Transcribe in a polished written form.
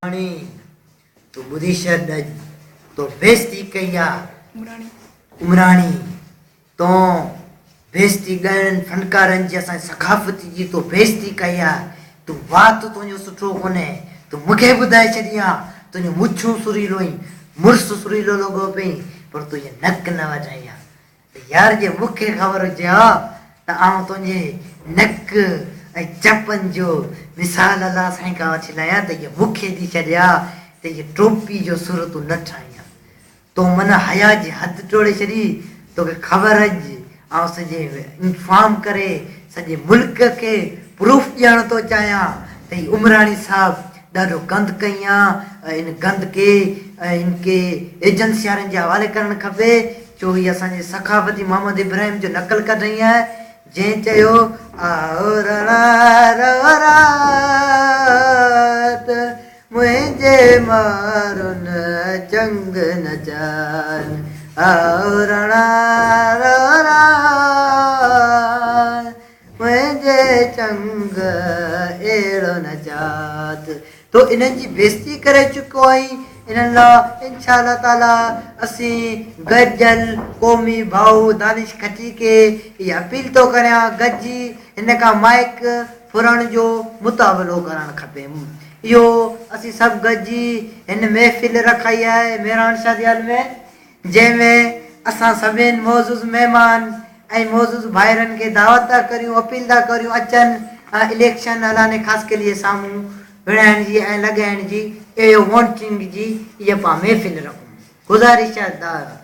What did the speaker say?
راڻي، تون ٻڌي ڇڏ اڄ تو بيعزتي ڪئي آ. عمراڻي، تون بيعزتي ڳائڻن فنڪارن جي اسان جي ثقافت جي تو بيعزتي ڪئي آ. تون وات تنهنجو سٺو ڪونهي. تون مون کي ٻڌائي ڇڏين ها. تنهنجون مڇون سريلو ۽ مڙس سريلو لڳو پئين پر تنهنجو نڪ نه وڍائين ها. ته يار جي مون کي خبر هجي ها ته آئون تنهنجي نڪ ۽ چپن جو مثال الله سائين کان وٺي لاهيان ته اهي مون کي ڏئي ڇڏي ها ته هيء ٽوپي جو سر تون نه ٺاهين ها. تو من حيا جي حد ٽوڙي ڇڏي، توکي خبر اڄ آئون سڄي انفارم ڪري سڄي ملڪ کي پروف ڏيڻ ٿو چاهيان ته هي عمراڻي صاحب ڏاڍو گند ڪئي آ ۽ ان گند کي ۽ ان کي ايجنسيارن جي حوالي ڪرڻ کپي ڇو هي اسان جي ثقافتي محمد ابراهيم جو نقل ڪڍئي آهي جنهن چيو آء رڻا رو رات منهنجي مارن چنگ نچان آء رڻا رو رات منهنجي چنگ اهڙو نه چات. تو انهن جي بيعزتي ڪري چڪو آهين، انهن لاء انشاء الله تعاليٰ اسين گڏجل قومي ڀائو دانش کٽي کي اها اپيل ٿو ڪريان گڏجي هن کان مائيڪ ڦرڻ جو مطابلو ڪرڻ کپي. اهو اسين سڀ گڏجي هن محفل رکائي آهي مهراڻ شادي هال ۾. جنهن ۾ اسان سڀين معزز مهمان ۽ معزز ڀائرن کي دعوت ٿا ڪريون اپيل ٿا ڪريون اچن ۽ اليڪشن هلاني خاصخيلي جي سامهون وڙهائڻ جي ۽ لڳائڻ جي اهو وونٽنگ جي اها پان محفل رکون گذارش آهي.